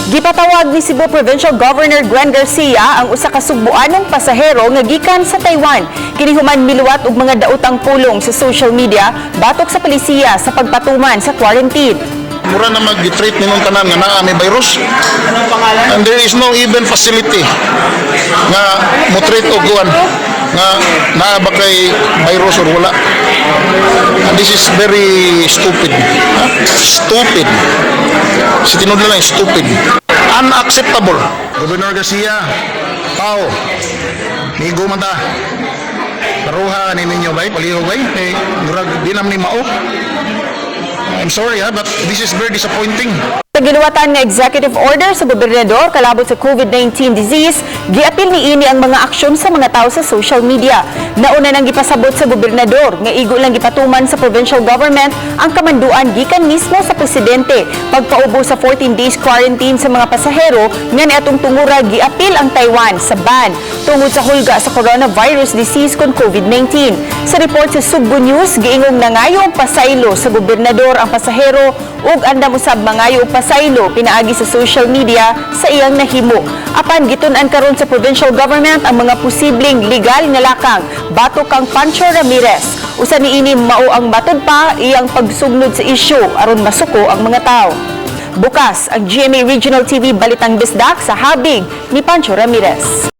Gipatawag ni Cebu Provincial Governor Gwen Garcia ang usa ka sugbuanong pasahero nga gikan sa Taiwan. Kini human miluwat og mga daotang pulong sa social media batok sa polisiya sa pagpatuman sa quarantine. Mura na mag-treat ninong tanan nga naa may virus. And there is no even facility nga mo treat og kuan nga naa ba kay virus or wala. And this is very stupid. Ha? Stupid. Sa tinuod lang, stupid. Unacceptable. Governor Garcia, Pao, migo man ta. Paruha ni ninyo bay, palihog bay. Eh, murag di naman ni mao. I'm sorry ha, but this is very disappointing. Sa giluwatan nga executive order sa gobernador kalabot sa COVID-19 disease, giapil niini ang mga aksyon sa mga tao sa social media. Nauna nang gipasabot sa gobernador nga igo lang gipatuman sa provincial government ang kamanduan gikan mismo sa presidente pagpaubo sa 14 days quarantine sa mga pasahero nga niatong tungura giapil ang Taiwan sa ban tungod sa hulga sa coronavirus disease kon COVID-19. Sa report sa Sugbo News, giingong nangayo og pasaylo sa gobernador ang pasahero ug andam usab mangayo og pasaylo pinaagi sa social media sa iyang nahimo. Apan gitun-an karon sa provincial government ang mga posibleng legal nga lakang batok kang Pancho Ramirez. Usa niini mao ang matud pa iyang pagsugnod sa isyu aron masuko ang mga tao. Bukas ang GMA Regional TV Balitang Bisdak sa habig ni Pancho Ramirez.